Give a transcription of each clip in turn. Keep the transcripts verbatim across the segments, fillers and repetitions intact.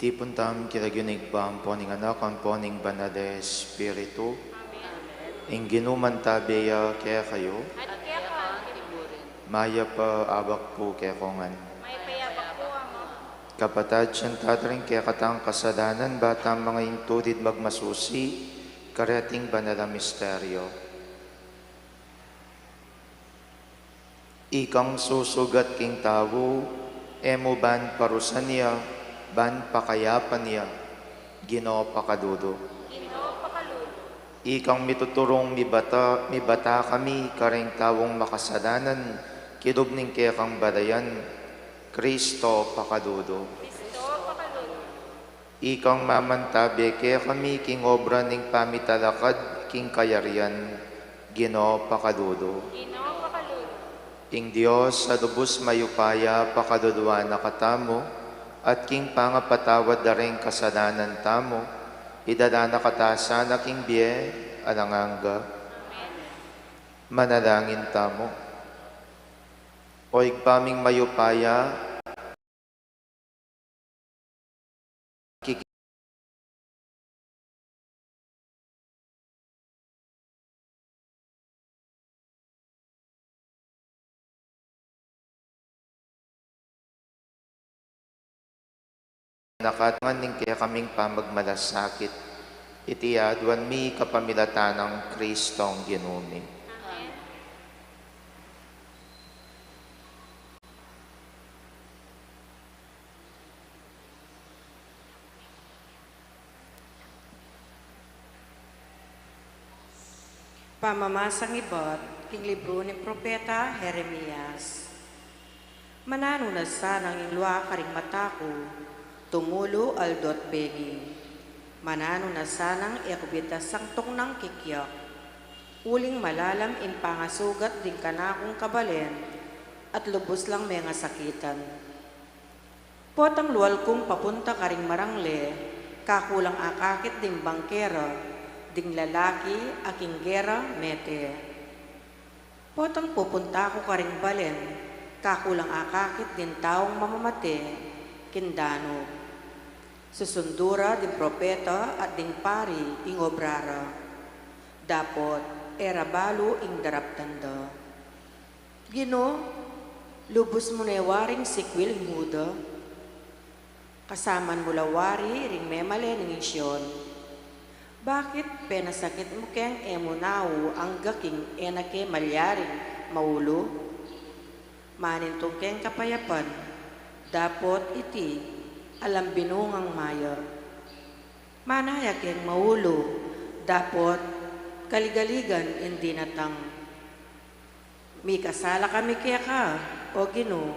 Ipun tamu king lagyu ning Ibpa, ampo ning Anak, ampo ning Banal a Espiritu. Ing Ginu mantabe ya kekayu. Mayap a abak pu kekongan. Kapatad, sisian tala ring kekatang kasalanan, ba tang manga intulid magmasusi kareting banal a misteryo. Ikang susugat king tau, e mu ban parusan ya, ban pakayapan ya, Ginu pakalulu. Ikang mituturung mibata, mibata kami karing taung makasalanan, king lub ning kekang balayan, Kristo pakalulu. Ikang mamantabe kekami king obra ning pamitalakad king kayarian, Ginu pakalulu. Ing Dios a lubus mayupaya pakaluluan na katamu, at king pangapatawad da ring kasalanan tamu, idala na kata sana king bie alang angga. Manalangin tamu. O Ibpa ming mayupaya, nakatangan ning kekaming pamagmalasakit, iti aduan mi kapamilatan nang Kristong Ginu mi. Pamamasang ibat king libru ning propeta Jeremias. Mananu na sanang inlua karing mata ku, tumulu aldo at bengi? Mananu na sanang e ku bitasang tungnang kikyak, uling malalam ing pangasugat ding kanakung kabalen, at lubus lang mengasakitan? Potang lual kung papunta karing marangle, kakulang akakit ding bangkera, ding lalaki a king gera mete. Potang pupunta ku karing balen, kakulang akakit ding taung mamamate king danub. Susundu ra ding propeta at ding pari ing obra ra, dapot e ra balu ing daraptan da. Ginu, lubus mu ne waring sikwil ing Juda? Kasaman mu la wari ring memalen ning Sion? Bakit penasakit mu keng e mu nau angga king e na ke malyaring maulu? Manintung keng kapayapan, dapot iti alang binungang mayap. Manaya keng maulu, dapot kaligaligan ing dinatang. Mikasala kami keka, O Ginu,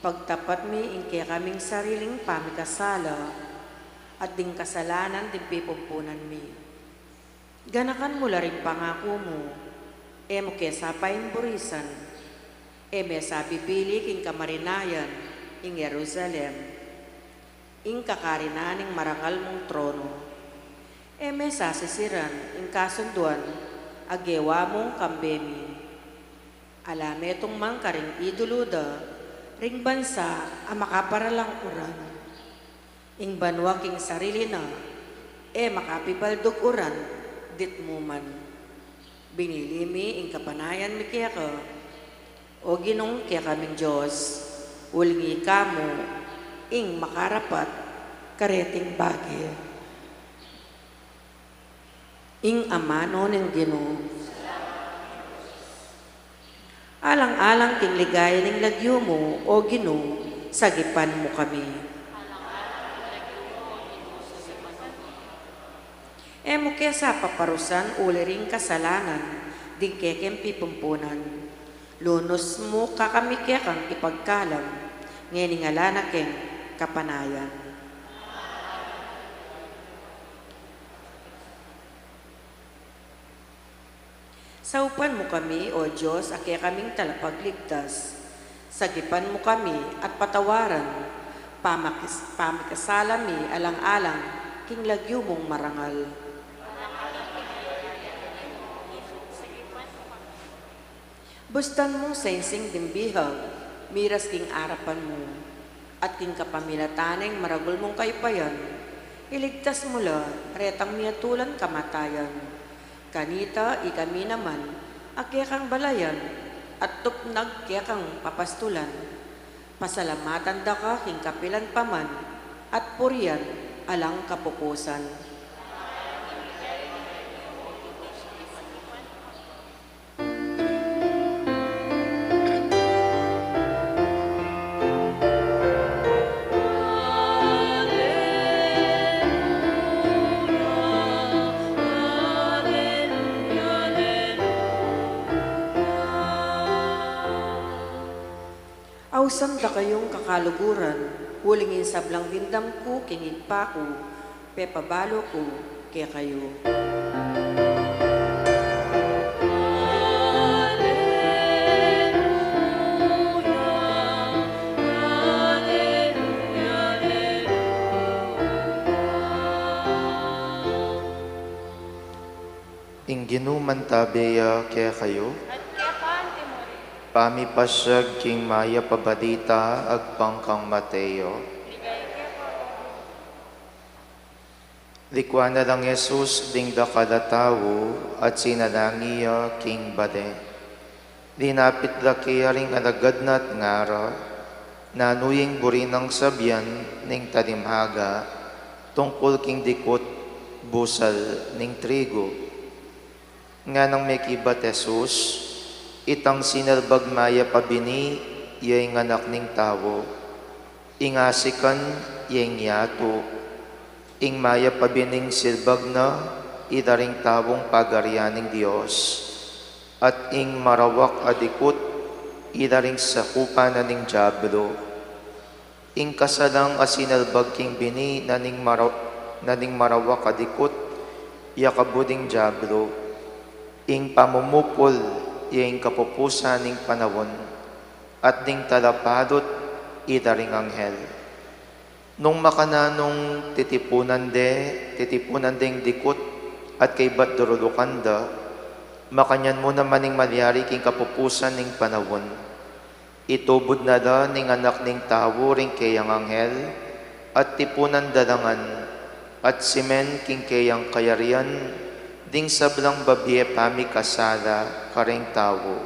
pagtapat mi ing kekaming sariling pamikasala, at ding kasalanan ding pipumpunan mi. Ganakan mu la ring pangaku mu, e mu ke sa paiburisan, e me sa bibili king kamarinayan ing Jerusalem, ing kakarinan ning marangal mung trono. E me sa sisiran ing kasunduan a gewa mung kambe mi. Ala me tungmang karing idulu da ring bansa a makaparalang uran. Ing banua king sarili na, e makapibaldug uran dit mu man. Binili mi ing kapanayan mi keka, O Ginung kekaming Dios, uling ika mu ing makarapat kareting bage. Ing amanu ning Ginu. Alang-alang king ligaya ning lagyu mu, O Ginu, sagipan mu kami. E mu ke sa paparusan uli ring kasalanan ding kekeng pipumpunan. Lunus mu kekami kekang ipagkalam, ngening ala na keng kapanayan. Saupan mu kami, O Dios, a kekaming talapagligtas. Sagipan mu kami at patawaran pamakis-, pamikasala mi alang-alang king lagyu mung marangal. Bustan mung saingsing ding bihag, miras king arapan mu. At king kapamilatan neng maragul mung kaypayan, iligtas mu la retang miyatulan kamatayan. Kanita ikami naman a kekang balayan at tupnag kekang papastulan. Pasalamatan da ka king kapilan pa man at purian alang kapupusan. Ausan da kayung kakaluguran, uling ing sablang dimdam ku king Ibpa ku, pepabalu ku kekayu. Ing Ginu mantabe ya kekayu. At keka mu rin. Pamipasiag king Mayap a Balita agpang kang Mateo. Ligaya keka, O Ginu. Likwan na lang Jesus ding dakal a tau at sinalang ya king bale. Linapit la kaya ring alagad na at ngara, nanu ing buri nang sabian ning talimhaga tungkul king dikut busal ning trigu. Nganang mekibat Jesus, itang sinalbag mayap a bini ya ing Anak ning Tau. Ing asikan ya ing yatu. Ing mayap a bining silbag na, ila ring taung pagarian ning Dios. At ing marawak a dikut, ila ring sakupan na ning Diablo. Ing kasalang a sinalbag king bini na ning mara-, na ning marawak a dikut, ya kabud ing Diablo. Ing pamumupul, ya ing kapupusan ning panaun. At ding talapalut, ila ring anghel. Nung makananung titipunan de, titipunan deng dikut at kaybat durulukan da, makanyan mu naman ing malyari king kapupusan ning panaun. Itubud na la ning Anak ning Tau ring keyang anghel, at tipunan da la ngan, at simen king keyang kayarian, ding sablang babie pamikasala kareng tau,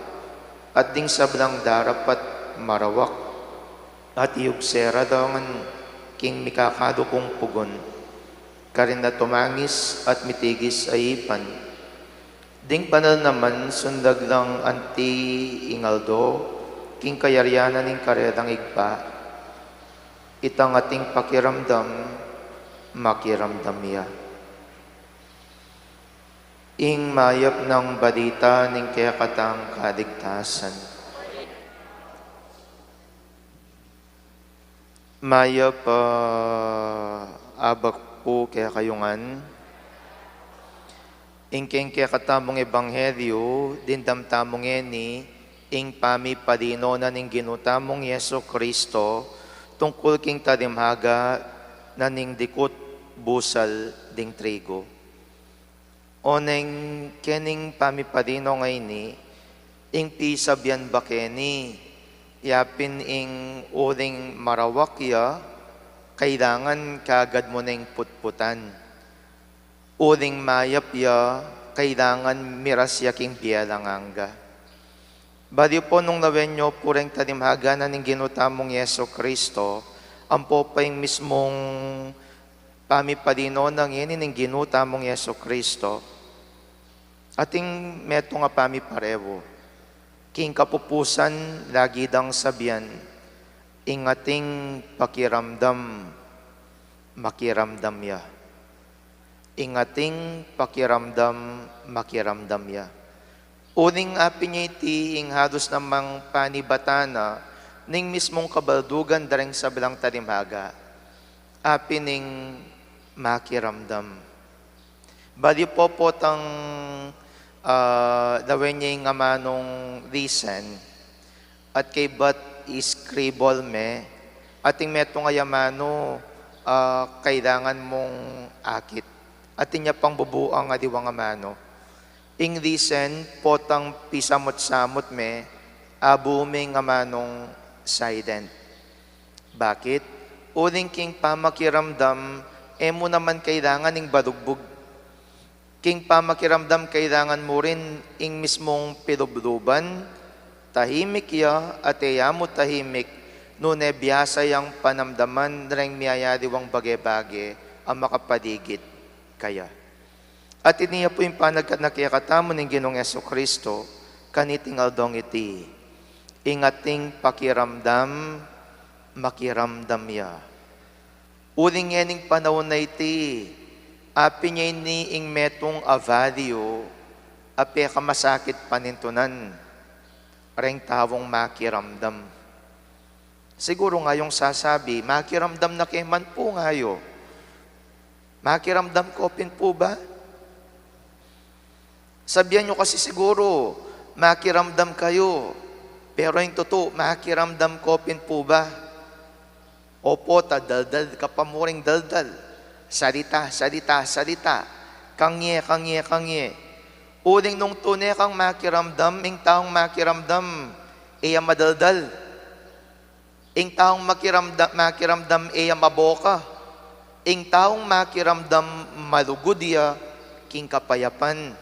at ding sablang darapat marawak. At iyugse ra la ngan king mikakalu kung pugun, karin a tumangis at mitigis a ipan. Ding banal naman, sundag lang anti ing aldo, king kayarian na ning karelang Ibpa. Itang ating pakiramdam, makiramdam ya. Ing mayap nang balita ning kekatang kaligtasan. Mayap a abak pu kekayu ngan. Ing keng kekatamung ebanghelyu, dimdam tamu ngeni ing pamipalinun na ning Ginu tamung Jesu Kristo tungkul king talimhaga na ning dikut busal ding trigu. Oneng kening pamipalinun a ini, ing pisabian ba keni, yapin ing uling marawak ya, kailangan kagad mu neng putputan. Uling mayap ya, kailangan miras ya king bie alang angga. Bali pu nung lawen yu pu reng talimhaga na ning Ginu tamung Jesu Kristo, ampo pa ing mismung pamipalinun na ngeni ning Ginu tamung Jesu Kristo, ating metung a pamiparewu. King kapupusan, lagi dang sabian, ing ating pakiramdam, makiramdam ya. Ing ating pakiramdam, makiramdam ya. Uling apin ya iti ing halus namang panibatan na ning mismung kabaldugan da reng sablang talimhaga. Apin ing makiramdam. Bali pu potang, ah, lawen ye ing amanung lisen, at kaybat iskribol me, ating metung a amanu, ah, kailangan mung akit. Atin ya pang bubuang aliwang amanu. Ing lisen, potang pisamut-samut me, abu me ing amanung silent. Bakit? Uling king pamakiramdam, e mu naman kailangan ing balugbug. King pamakiramdam, kailangan mu rin ing mismung pilubluban, tahimik ya at e ya mu tahimik, nune biasa yang panamdaman reng miyayaliwang bage-bage a makapaligid kaya. At ini ya pu ing panagkat na kekatamu ning Ginung Jesucristo, kaniting aldong iti, ing ating pakiramdam, makiramdam ya. Uling ngening panaun a iti, apin ya ini ing metung a value a pekamasakit panintunan reng taung makiramdam. Siguru ngayong sasabi, makiramdam na ke man pu ngayo. Makiramdam ko pin pu ba? Sabian yu kasi siguru, makiramdam kayu. Pero ing tutu, makiramdam ko pin pu ba? Opo, ta daldal ka pa mu ring daldal. Salita, salita, salita. Kangye, kangye, kangye. Uling nung tune kang makiramdam, ing taung makiramdam, e ya madaldal. Ing taung makiramda-, makiramdam e ya maboka. Ing taung makiramdam malugud ya king kapayapan.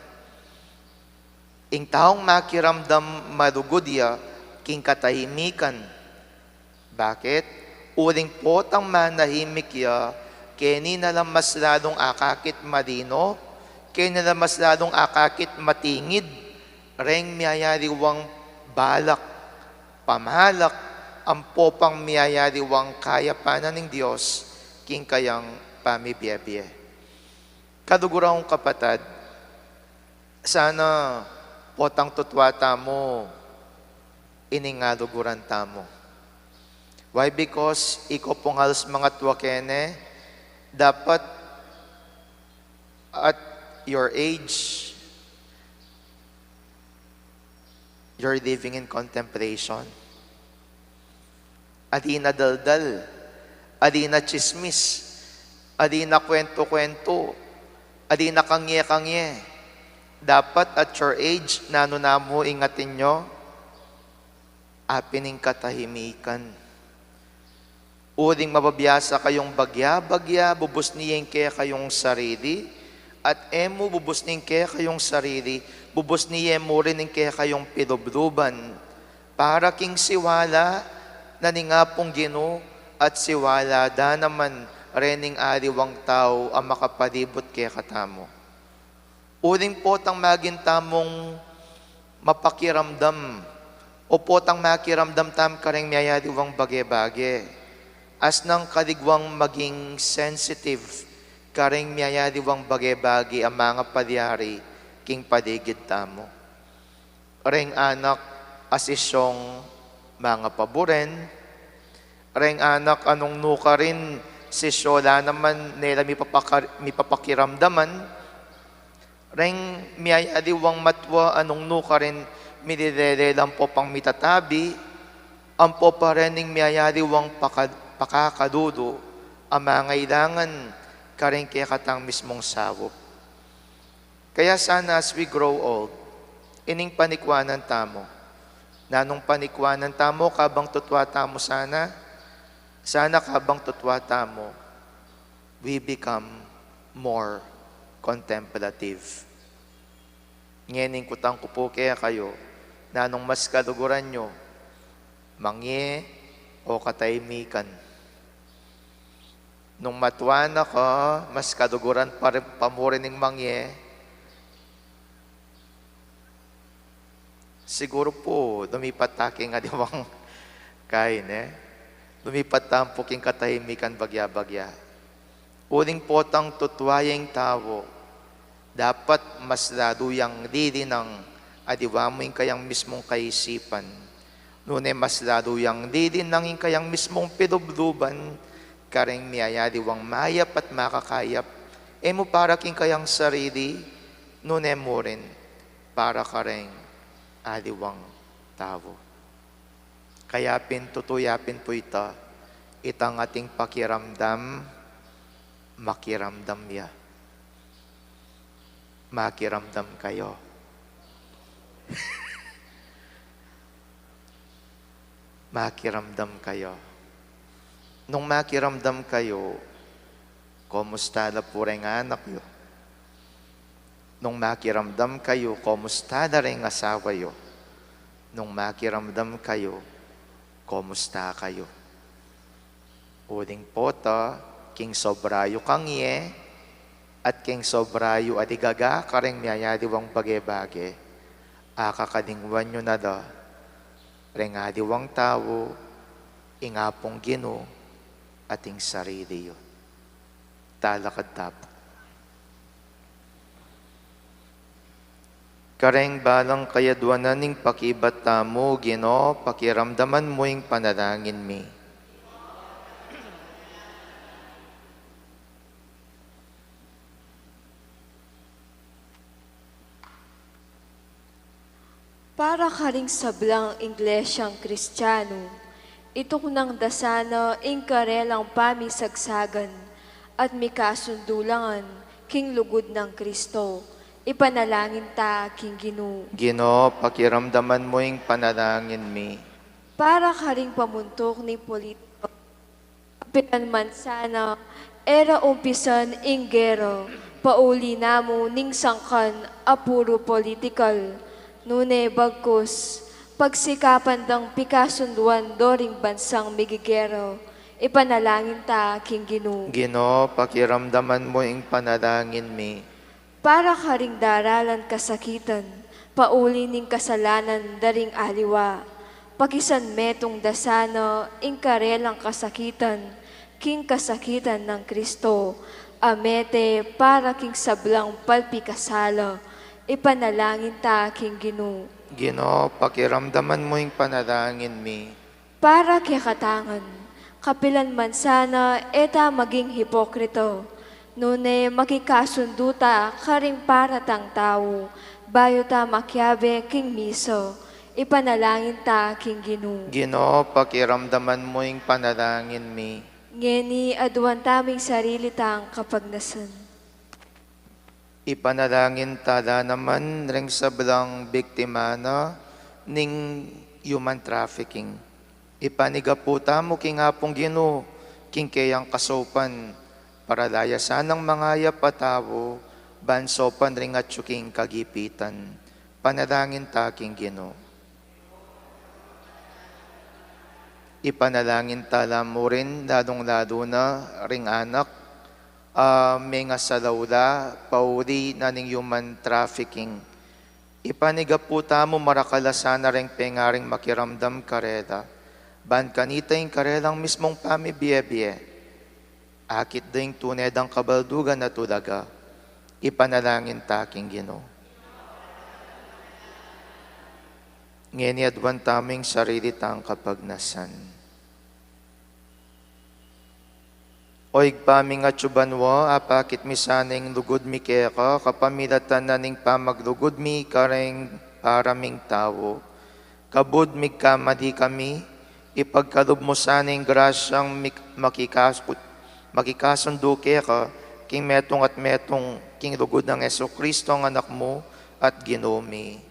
Ing taung makiramdam malugud ya king katahimikan. Bakit? Uling potang manahimik ya, keni na la mas lalung akakit malino, keni na la mas lalung akakit matingid, reng miyayaliwang balak, pamalak, ampo pang miyayaliwang kayapan na ning Dios king kayang pamibie-bie. Kaluguran kung kapatad, sana potang tutua tamu ining aluguran tamu. Why? Because ikaw pung halos mangatua kene, dapat at your age, you're living in contemplation. Ali na daldal, ali na tsismis, ali na kwentu-kwentu, ali na kangye-kangye. Dapat at your age, nanu na mu ing atin yu? Apin ing katahimikan. Uling mababiasa kayung bagya-bagya, bubusni ye ing kekayung sarili, at e mu bubusni ing kekayung sarili, bubusni ye mu rin ing kekayung pilubluban, para king siwala na ning Apung Ginu at siwala da naman rening aliwang tau a makapalibut kekatamu. Uling potang maging tamung mapakiramdam, o potang makiramdam tamu kareng miyayaliwang bage-bage, asnang kaligwang maging sensitive kareng miyayaliwang bage-bage a mangapalyari king paligid tamu. Reng anak a sisyong mangapaburen, reng anak a nung nukarin sisyo la naman ne la mipapaka-, mipapakiramdaman, reng miyayaliwang matua a nung nukarin mililele la ampo pang mitatabi, ampo pa rening miyayaliwang paka-, pakakalulu a mangailangan kareng kekatang mismung saup. Kaya sana as we grow old, ining panikwanan tamu. Nanung panikwanan tamu kabang tutua tamu sana? Sana kabang tutua tamu, we become more contemplative. Ngening kutang ku pu kekayu, nanung mas kaluguran yu, mangye o katahimikan? Nung matua na ka, mas kaluguran pa rin, pa mu rin ing mangye. Siguru pu, lumipat ta king aliwang kain, e. Lumipat ta pu king katahimikan bagya-bagya. Uling potang tutua ya ing tau, dapat mas lalu yang lilinang, aliwa mu ing kayang mismung kaisipan. Nune mas lalu yang lilinang ing kayang mismung pilubluban, kareng miyayaliwang mayap at makakayap, e mu para king kayang sarili, nune mu rin para kareng aliwang tau. Kaya pin tutu ya pin pu ita, itang ating pakiramdam, makiramdam ya. Makiramdam kayu. Makiramdam kayu. Nung makiramdam kayu, komusta la pu reng anak yu? Nung makiramdam kayu, komusta la reng asawa yu? Nung makiramdam kayu, komusta kayu? Uling pota, king sobra yu kang ye, at king sobra yu aligaga kareng miyayaliwang bage-bage, akakalingwan yu na la reng aliwang tau, ing Apung Ginu, at ing sarili yu. Talakad ta pu. Kareng balang kayadwanan ning pakibat tamu, Ginu, pakiramdaman mu ing panalangin mi. Para karing sablang Iglesyang Kristiyanu, ituknang da sana ing karelang pamisagsagan at mikasundu la ngan king lugud nang Kristo. Ipanalangin ta king Ginu. Ginu, pakiramdaman mu ing panalangin mi. Para karing pamuntuk ning politika, kapilan man sana e ra umpisan ing gera, pauli na mu ning sangkan a puru politikal. Nune bagkus, pagsikapan dang pikasunduan do ring bansang migigera. Ipanalangin ta king Ginu. Ginu, pakiramdaman mu ing panalangin mi. Para karing daralan kasakitan, pauli ning kasalanan da ring aliwa, pakisanmetung da sana ing karelang kasakitan king kasakitan nang Kristo, a mete para king sablang palpikasala. Ipanalangin ta king Ginu. Ginu, pakiramdaman mu ing panalangin mi. Para kekatang ngan, kapilan man sana e ta maging hipokrito, nune makikasundu ta karing paratang tau, bayu ta makiabe king misa. Ipanalangin ta king Ginu. Ginu, pakiramdaman mu ing panalangin mi. Ngeni aduan tamu ing sarili tang kapagnasan. Ipanalangin ta la naman reng sablang biktima na ning human trafficking. Ipanigapu tamu king Apung Ginu, king keyang kasaupan, para layasan nang mangayap a tau, ban saupan ring atyu king kagipitan. Panalangin ta king Ginu. Ipanalangin ta la mu rin, lalung-lalu na ring anak, a, mengasalaula, pauli na ning human trafficking. Ipanigapu tamu, marakal a sana reng pengaring makiramdam karela, ban kanita ing karelang mismung pamibie-bie, akit da ing tune dang kabaldugan a tulaga. Ipanalangin ta king Ginu. Ngeni aduan tamu ing sarili tang kapagnasan. O Ibpa ming atsu banua, apakit mi sana ing lugud mi keka, kapamilatan na ning pamaglugud mi kareng para ming tau. Kabud migkamali kami, ipagkalub mu sana ing grasyang mik-, makikasu-, makikasundu keka, king metung at metung, king lugud nang Jesucristo, ing Anak mu at Ginu mi.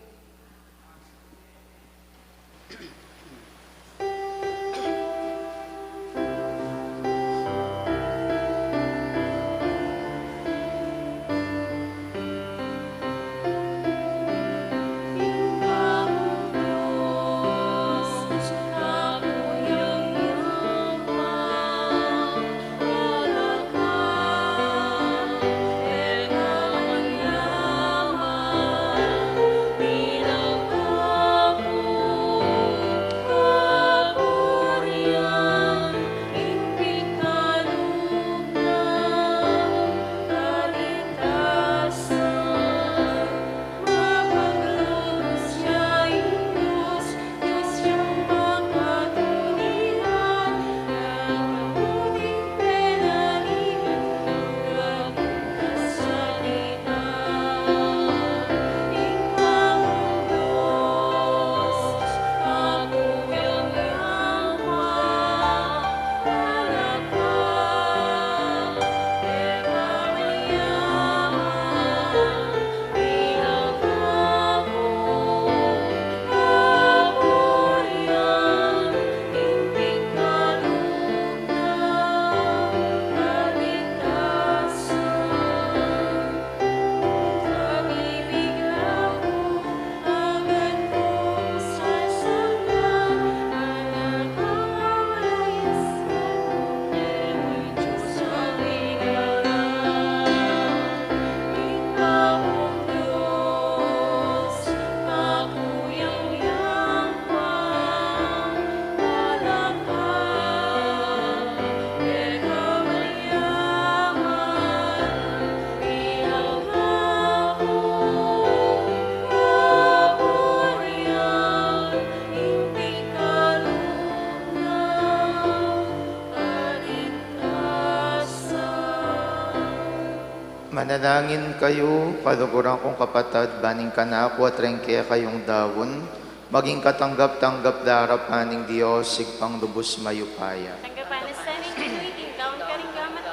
Manalangin kayu, kaluguran kung kapatad, ban ing kanaku at ring kekayung daun, maging katanggap-tanggap la arapan ning Dios, Ibpang lubus mayupaya. Tanggapan na sa ning Ginu iting daun karing gamat,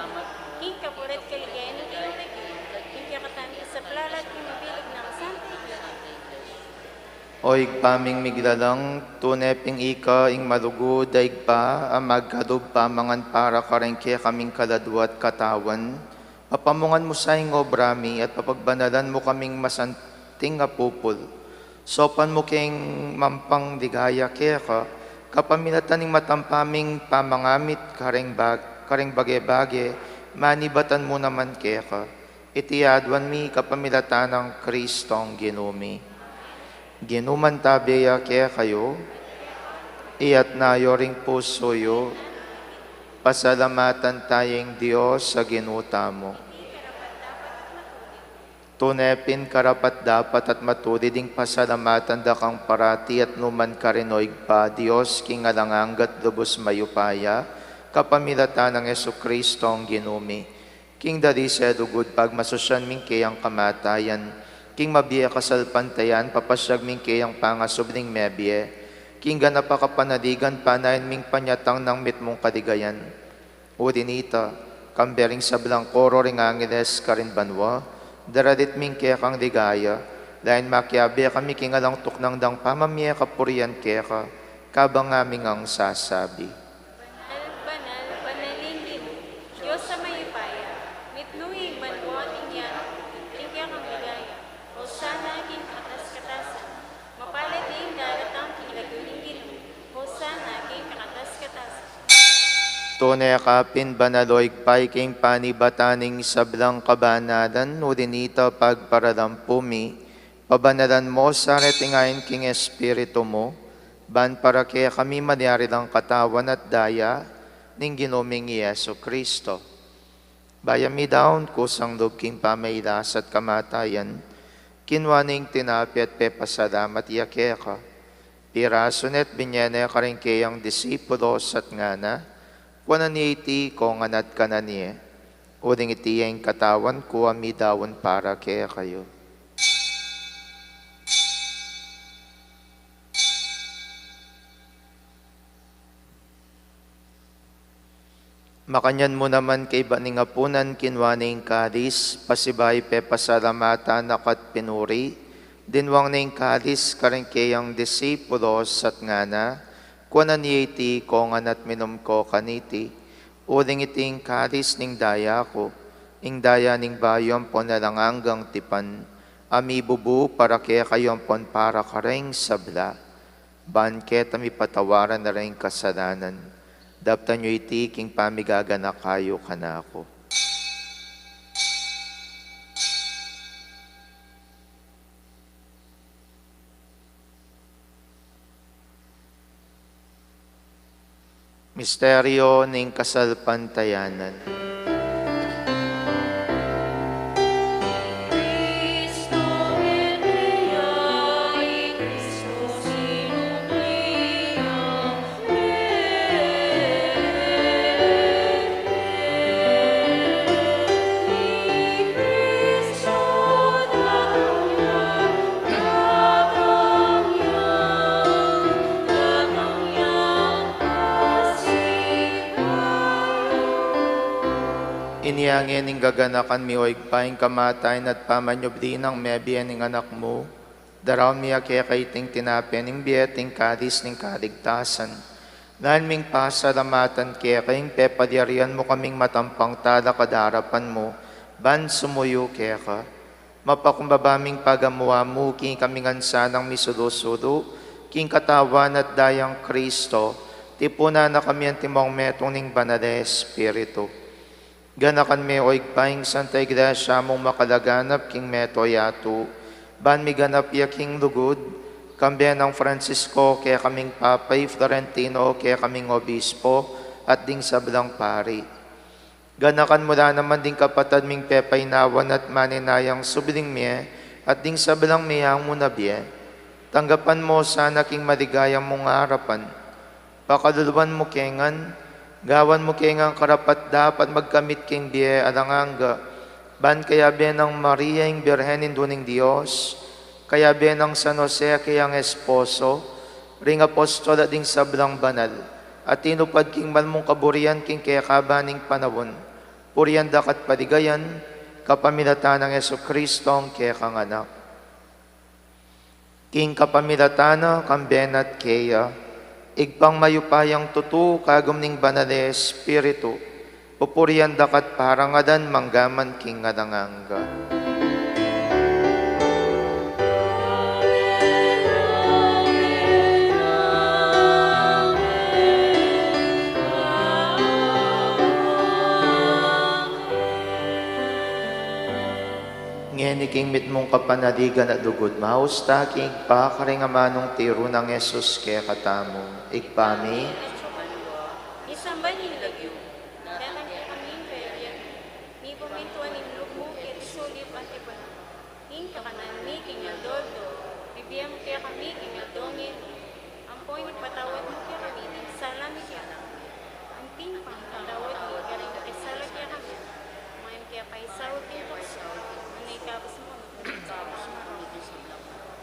king kapurian at kaligayan ning kayang lagyu, king kekatang isaplala at king mabilug nang Santa Iglesia. O Ibpa ming miglalang, tune pin ika ing malugud a Ibpa, a magkalub pamangan para karing kekaming kaladua at katawan, papamungan mu sa ing obra mi at papagbanalan mu kaming masanting a pupul. Saupan mu keng mampang ligaya keka, kapamilatan ning matampa ming pamangamit karing bag-, karing bage-bage, manibatan mu naman keka. Iti aduan mi kapamilatan nang Kristong Ginu mi. Ginu, mantabi ya kekayu, iyatas yu ring pusu yu, pasalamatan taya ing Dios a Ginu tamu. Tune pin karapat-dapat at matulid ing pasalamatan da kang parati at nu man karin, o Ibpa, Dios king alang angga at lubus mayupaya, kapamilatan nang Jesucristo a Ginu mi. King dalise lugud pagmasusyan mi ing keyang kamatayan, king mabie a kasalpantayan papasiag mi ing keyang pangasubling mebie, king ganap a kapanaligan panayan ming panyatang nang mitmung kaligayan. Uli nita, kambe ring sablang koro ring angeles karin banua, daralit mi ing kekang ligaya, lain makiabe kami king alang tuknang dang pamamie kapurian keka, kabang ngaming sasabi. Banal, banal, banal ing Ginu, Dios a mayupaya, mitmu ing banua at ing yatu, king kekang ligaya. Hosana king katas-katasan. Mapalad ing daratang king lagyu ning Ginu. Hosana king katas-katasan. Tune ka pin banal, o Ibpa, ika ing panibatan ning sablang kabanalan, uli nita pagparalampu mi, pabanalan mu sa reting ain king Espiritu mu, ban para kekami malyari lang katawan at daya ning Ginu ming Jesucristo. Bayu midaun kusang lub king pamailas at kamatayan, kinua ne ing tinape at pepasalamat ya keka, pirasu ne at binie ne karing keyang disipulos at ngana, kuanan ye iti kongan at kanan ye, uling iti ya ing katawan ku a midaun para kekayu. Makanyan mu naman kaybat ning apunan, kinua ne ing kalis, pasibayu pepasalamatan na ka at pinuri, dinwang ne ing kalis karing keyang disipulos at ngana, kuanan ye iti kongan at minum ko kaniti, uling iti ing kalis ning daya ku, ing daya ning bayu ampon alang anggang tipan, a mibubu para kekayu ampon para kareng sabla. Ban keta mipatawaran la ring kasalanan, daptan yu iti king pamigaganaka yu kanaku. Misteryo ning kasalpantayanan. Inya ngeni gaganakan mi, o Ibpa, ing kamatayan at pamanyubli nang mebie ning Anak mu, daraun mi keka iting tinape ning bie at ing kalis ning kaligtasan. Lain ming pasalamatan keka ing pepalyarian mu kaming matampang talakad king arapan mu, ban sumuyu keka. Mapakumbaba ming pagamu-amu king kami ngan sanang misulu-sulu king katawan at dayang Kristo, tipunan na kami antimong metung ning Banal a Espiritu. Ganakan me, o Ibpa, ing Santa Iglesia mung makalaganap king mabilug a yatu, ban miganap ya king lugud, kambe nang Francisco kekaming Papa, i Florentino kekaming Obispo, at ding sablang pari. Ganakan mu la naman ding kapatad ming pepainawan at maninayang subling mie, at ding sablang mie mu na bie. Tanggapan mu sana king maligaya mung arapan. Pakaluluan mu ke ngan, gawan mu ke ngan karapat-dapat magkamit king bie alang angga, Ban kayabe nang Maria ing Birhen Indu ning Dios, kayabe nang San Jose kayang esposo, ring apostol at ding sablang banal, at tinupad king mal mung kaburian king kekaban ning panaun, purian da ka at paligayan, kapamilatan nang Jesucristo a kekang Anak. King kapamilatan na, kambe na at keya, Ibpang mayupayang tutu, kagum ning Banal a Espiritu, pupurian da ka at parangalan mangga man king alang angga. Ngeni king mitmung kapanaligan at lugud, maus ta king Ibpa karing amanung tiru nang Jesus kekatamu. Ibpa mi, misamban ya ing lagyu mu, datang kekami ing kayarian mu, mipamintuan ing lub mu keti sulip anti pa nung. Ing kakanan mi king aldo-aldo, ibie mu kekami king aldo ngeni, ampon ipatawad mu kekami ing sala mi kekami, anti ing pamamatawad mi karing mikisala kekami, e mu ke paisaul king tuksu, nune ikabus mu kami king sablang marok.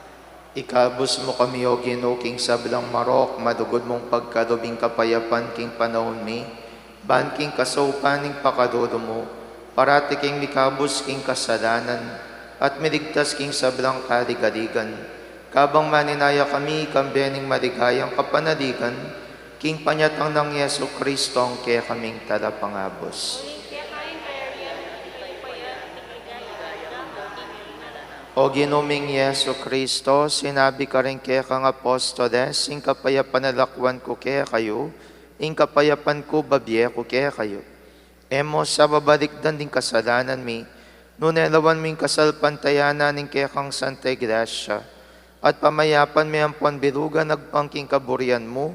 Ikabus mu kami, O Ginu, king sablang marok, malugud mung pagkalub ing kapayapan king panaun mi, ban king kasaupan ning pakalulu mu, parati keng mikabus king kasalanan, at miligtas king sablang kaligaligan. Kabang maninaya kami kambe ning maligayang kapanaligan, king panyatang nang Jesucristo a kekaming Talapangabus. Uling keka ing kayarian, ing kalupayan, at ing ligaya, angga man king alang angga. O Ginu ming Jesucristo, sinabi mu karing kekang apostoles, ing kapayapan lakwan ku kekayu, ing kapayapan ku babie ku kekayu. E mu sa babalikdan ding kasalanan mi, nune lawan mu ing kasalpantayanan ning kekang Santa Iglesia, at pamayapan me ampon bilugan agpang king kaburian mu,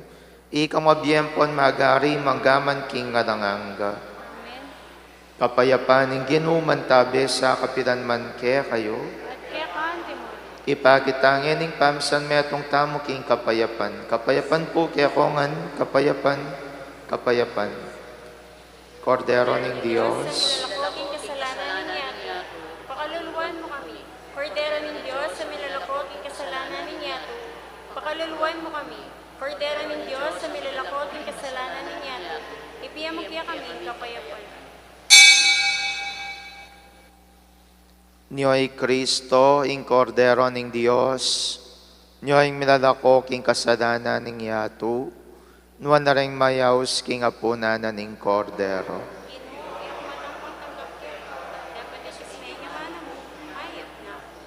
ikang mabie ampon magari mangga man king alang angga. Amen. Ing kapayapan ning Ginu mantabe sa kapilan man kekayu. At keka mu rin. Ipakit ta ngeni ing pamisan metung tamu king kapayapan. Kapayapan pu kekongan, kapayapan, kapayapan. Kordero ning Dios. Milalako king kasalanan ning yatu, pakaluluan mu kami. Kordero ning Dios a milalako king kasalanan ning yatu, pakaluluan mu kami. Kordero ning Dios a milalako king kasalanan ning yatu, ibie mu kekami ing kapayapan. Nyo i Kristo, ing Kordero ning Dios, nyo ing milalako king kasalanan ning yatu, nuan la ring mayaus king apunan na ning Kordero. Ginu, e ku matampang tanggap keka, dapot isipin mu ing amanu mu, mayap na ku.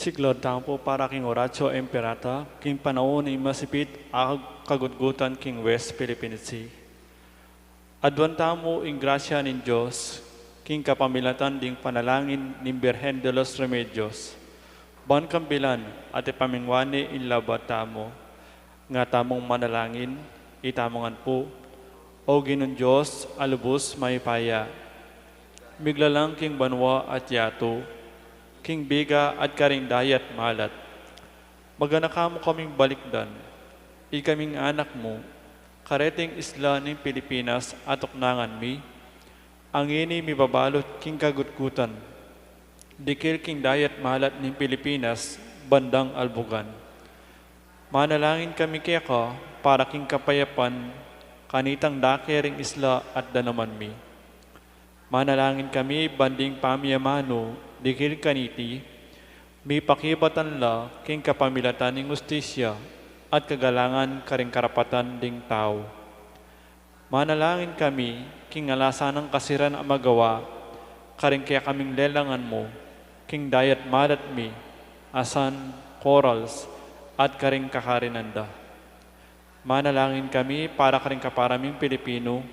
Siklaud tamu pu para king Oratio Imperata, king panaun ning masipit a kagutgutan king West Philippine Sea. Aduan tamu ing grasya ning Dios, king kapamilatan ding panalangin ning Birhen de los Remedios. Ban kambilan at ipamingwani ing labat tamu. Nga tamung manalangin, itamu ngan pu. O Ginung Dios a lubus mayupaya, miglalang king banua at yatu, king biga at karing dayat malat. Maganaka mu kaming balikdan, ikaming anak mu, kareting isla ning Pilipinas a tuknangan mi, a ngeni mibabalot king kagutgutan, dikil king dayat malat ning Pilipinas bandang albugan. Manalangin kami keka para king kapayapan kanitang dake ring isla at danuman mi. Manalangin kami ban ding pamiyamanu dikil kaniti, mipakibatan la king kapamilatan ning hustisya at kagalangan karing karapatan ding tau. Manalangin kami king alasan nang kasiran a magawa karing kekaming lelangan mu king dayat malat mi, asan, corals, at karing kakarinan da. Manalangin kami para karing kapara ming Pilipinu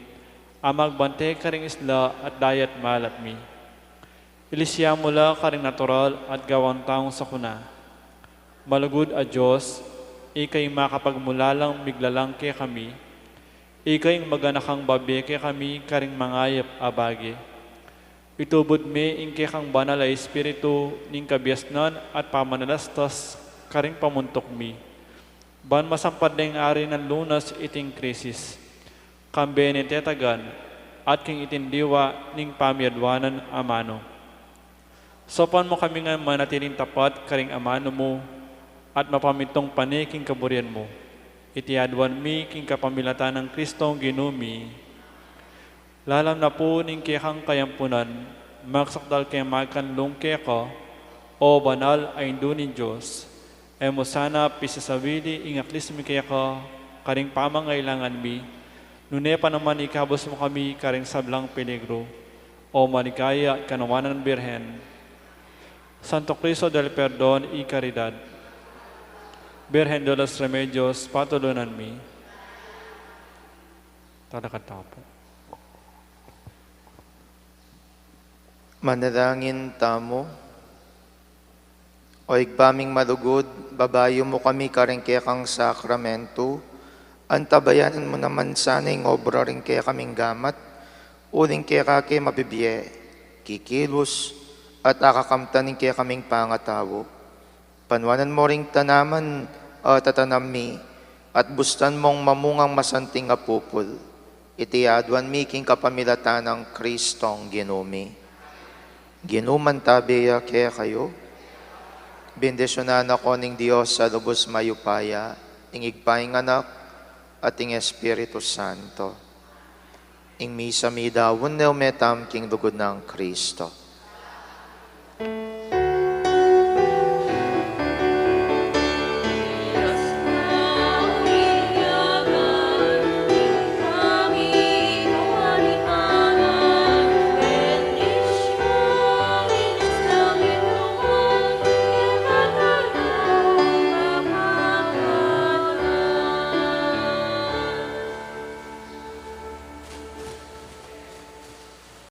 a magbante karing isla at dayat malat mi. Ilisya mu la karing natural at gawan taung sakuna. Malugud a Dios, ika ing makapagmulalang miglalang kekami, ika ing maganakang babie kekami karing mangayap a bage. Itubud me ing kekang banal a Espiritu ning kabiasnan at pamanalastas karing pamuntuk mi. Ban masampad deng ari nang lunas iting krisis, kambe ning tetagan, at king iting diwa ning pamiaduanan amanu. Saupan mu kami ngan manatiling tapat karing amanu mu, at mapamintung pane king kaburian mu. Iti aduan mi king kapamilatan nang Kristong Ginu mi. Lalam na pu ning kekang kayampunan, magsakdal keng magkanlung keka, o banal a Indu ning Dios, e mu sana pisasawili ing aklis mi keka karing pamangailangan mi, nune pa naman ikabus mu kami karing sablang peligru, o maligaya at kanawanan Birhen. Santo Cristo del Perdon y Caridad, Birhen de los Remedios, patulunan mi. Talakad tamu pu. Manalangin tamu. O Ibpa ming malugud, babayu mu kami karing kekang sakramentu, antabayanan mu naman sana ing obra ring kekaming gamat, uling keka ke mabibie, kikilus, at akakamtan ning kekaming pangatau. Panuanan mu ring tanaman a tatanam mi, at bustan mung mamungang masanting a pupul. Iti aduan mi king kapamilatan nang Kristong Ginu mi. Ginu mantabe ya kekayu. Bendisyunan na ko ning Dios a lubus mayupaya, ing Ibpa, ing Anak, at ing Espiritu Santo. Ing misa midaun ne, ume tamu king lugud nang Kristo.